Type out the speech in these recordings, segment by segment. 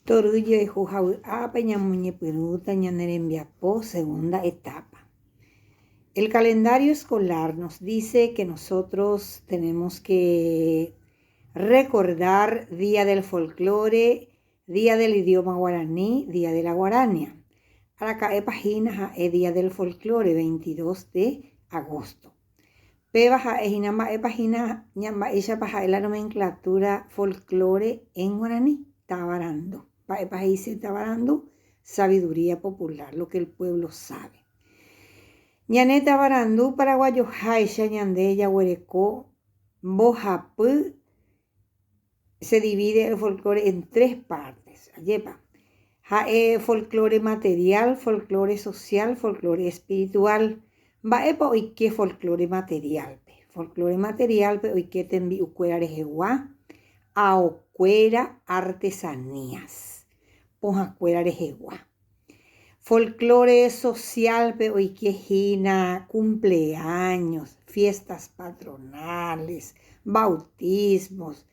Tory jehu ha vy'ápe ñamoñepyrũta ñane rembiapo segunda etapa. El calendario escolar nos dice que nosotros tenemos que recordar Día del Folklore, Día del Idioma Guaraní, Día de la Guarania. Araka'épa hína ha'e Día del Folklore 22 de agosto. Péva ha'e hína mba'épa hína ñamba'éichapa ha'e la nomenclatura folklore en guarani, tavarandu. Mba'épa he'ise tavarandu? Sabiduría popular, lo que el pueblo sabe. Ñane tavarandu paraguayoháicha ñande jaguereko mbohapy se divide el folklore en tres partes. Ajépa. Ha'e folklore material, folklore social, folklore espiritual. Mba'épa oike folklore material-pe? Folklore material-pe oike tembi'ukuéra rehegua, aokuéra, artesanías, pohãkuéra rehegua. Folklore social-pe oike hína cumpleaños, fiestas patronales, bautismos,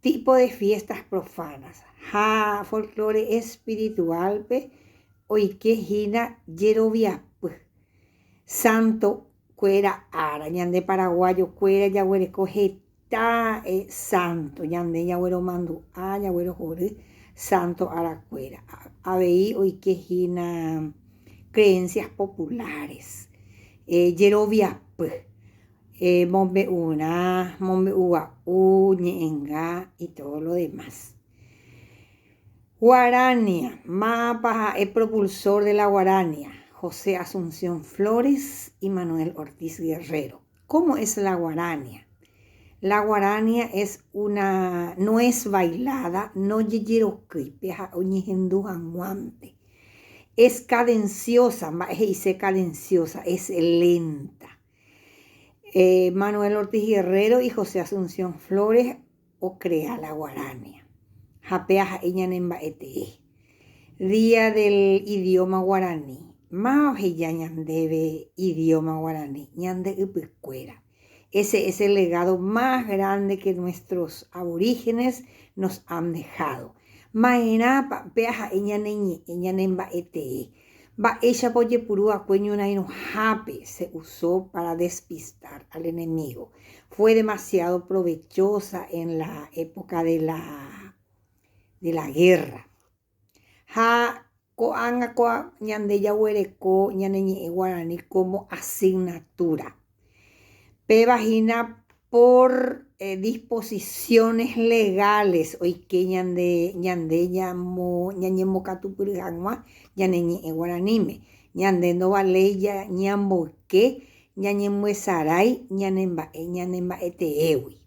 tipo de fiestas profanas. Ha folklore espiritual-pe oike hína jeroviapy, santo kuéra ára. Ñande paraguayo kuéra jaguereko heta santo, ñande ñagueromandu'a, ñaguerohory santo ára kuéra. Avei oike hína creencias populares, jeroviapy, mombe'urã, mombe'ugua'u, ñe'ẽnga y todo lo demás. Guarania, mávapa ha'e propulsor de la guarania? José Asunción Flores y Manuel Ortiz Guerrero. ¿Cómo es la guarania? La guarania es una, no es bailada, no jejerokýi, pe ha'e oñehendu hag̃uánte. Es cadenciosa, mba'e he'ise cadenciosa? Es lenta. Manuel Ortiz Guerrero y José Asunción Flores ocrea la guarania. Ha péa ha'e ñanemba'etee. Día del idioma guaraní. Máva oheja ñandéve idioma guaraní? Ñande ypykuéra. Ese es el legado más grande que nuestros aborígenes nos han dejado. Ma'erãpa péa ha'e ñane ñe'ẽ ñanemba'etee? Mba'éichapa ojepuru va'ekue ñorairõhápe se usó para despistar al enemigo? Fue demasiado provechosa en la época de la de la guerra. Ha ko'ág̃a ko ñande jaguereko ñane ñe'ẽ guarani como asignatura. Péva hína por disposiciones legales oike ñande ñande ñamo ñañembokatupyry hag̃ua ñane ñe'ẽ guaraníme. Ñande ndovaléi ñamboyke ñañemyesarái ñane mba'e ñane mba'eteégui.